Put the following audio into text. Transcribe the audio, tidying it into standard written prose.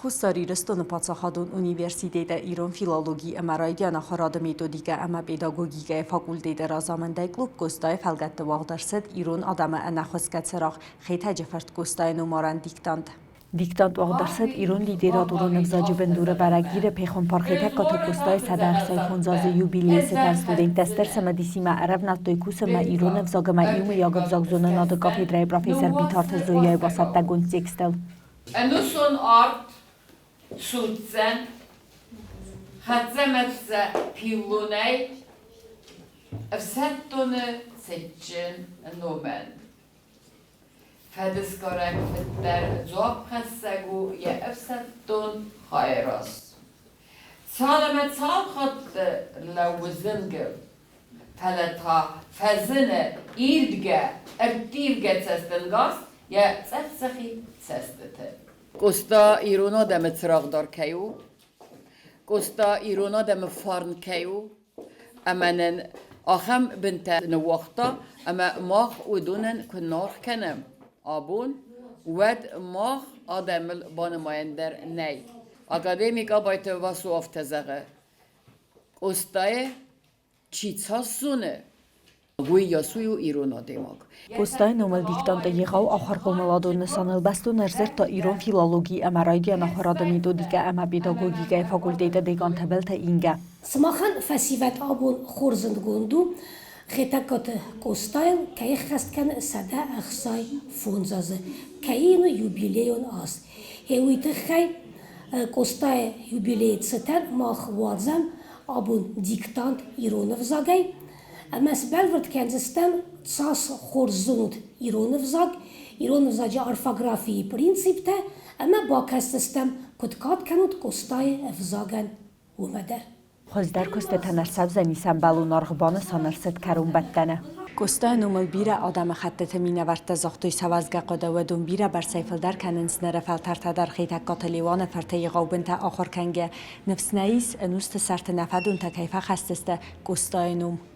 Хуссар Ирыстоны паддзахадон университеты ирон филологи ӕмӕ райдиан ахуырады методикӕ ӕмӕ педагогикӕйы факультеты разамындӕй клуб Къостайы фӕлгӕтты уагъд ӕрцыд ирон адӕмы ӕнӕхуысгӕ цырагъ Хетӕджы-фырт Къостайы номарӕн диктант. Диктант уагъд ӕрцыд ирон литературон ӕвзаджы бындурӕвӕрӕг Иры пехуымпар Хетӕгкаты Къостайы 165 азы юбилейы цытӕн студенттӕ стыр цымыдисимӕ ӕрӕвнӕлдтой кусынмӕ ирон ӕвзаг ӕмӕ иумӕйаг ӕвзагзонынады кафедрӕйы профессор Битарты Зояйы бацӕттӕгонд текстыл. Ӕнусон арт судздзӕн, хӕццӕ-мӕццӕ пиллонӕй ӕфсӕддоны цытджын номӕн. Фӕдысгарӕг фыддӕр дзуапхӕссӕг у йӕ ӕфсӕддон хайы раз. Цал ӕмӕ цал хатты лӕууы зынгыл, фӕлӕ та фӕзыны ирдгӕ, ӕрттивгӕ цӕстӕнгас йӕ цъӕх-цъӕхид цӕстыты. Къоста ирон адӕмы цырагъдар кӕй у, Къоста ирон адӕмы фарн кӕй у, ӕмӕ нын ахӕм бынтӕ ныууагъта, ӕмӕ мах уыдонӕн куы нӕ аргъ кӕнӕм абон, уӕд мах адӕмыл банымайӕн дӕр нӕй. Академик Абайты Васо афтӕ зӕгъы: Къостайы чи цас зоны, уый ясуй у ирон адӕймаг. Къостайы номыл диктанты егъау ахуырхъомыладон нысаныл бӕстон ӕрдзырдта ирон филологи ӕмӕ райдиан ахуырады методикӕ ӕмӕ педагогикӕйы факультеты декан Тӕбӕлты Ингӕ. Сымахӕн фӕсивӕд абон хорз зындгонд у, Хетӕгкаты Къостайыл кӕй ӕххӕст кӕны 165 азы, кӕй йын у юбилейон аз. Гъе уый тыххӕй Къостайы юбилейы цытӕн мах уадзӕм абон диктант ирон ӕвзагӕй ӕмӕ сбӕлвырд кӕндзыстӕм, цас хорз зонут ирон ӕвзаг, ирон ӕвзаджы орфографийы принциптӕ ӕмӕ бакӕсдзыстӕм, куыд кад кӕнут Къостайы ӕвзагӕн, уымӕ дӕр. Хуыздӕр куыстытӕн ӕрцӕудзӕнис ӕмбӕлон аргъ банысан ӕрцыд кӕронбӕттӕны. Къостайы номыл бирӕ адӕмыхӕттыты минӕвӕрттӕ загътой сӕ уӕзгӕ хъуыды, уыдон бирӕ бӕрцӕй фылдӕр кӕнынц ныры фӕлтӕртӕ дӕр Хетӕгкаты Леуаны фырты егъау бынтӕ ахуыр кӕнгӕ. Ныфс нӕ ис, ӕнусты сӕрты нӕ фӕдонтӕ кӕй фӕхӕсдзысты Къостайы ном.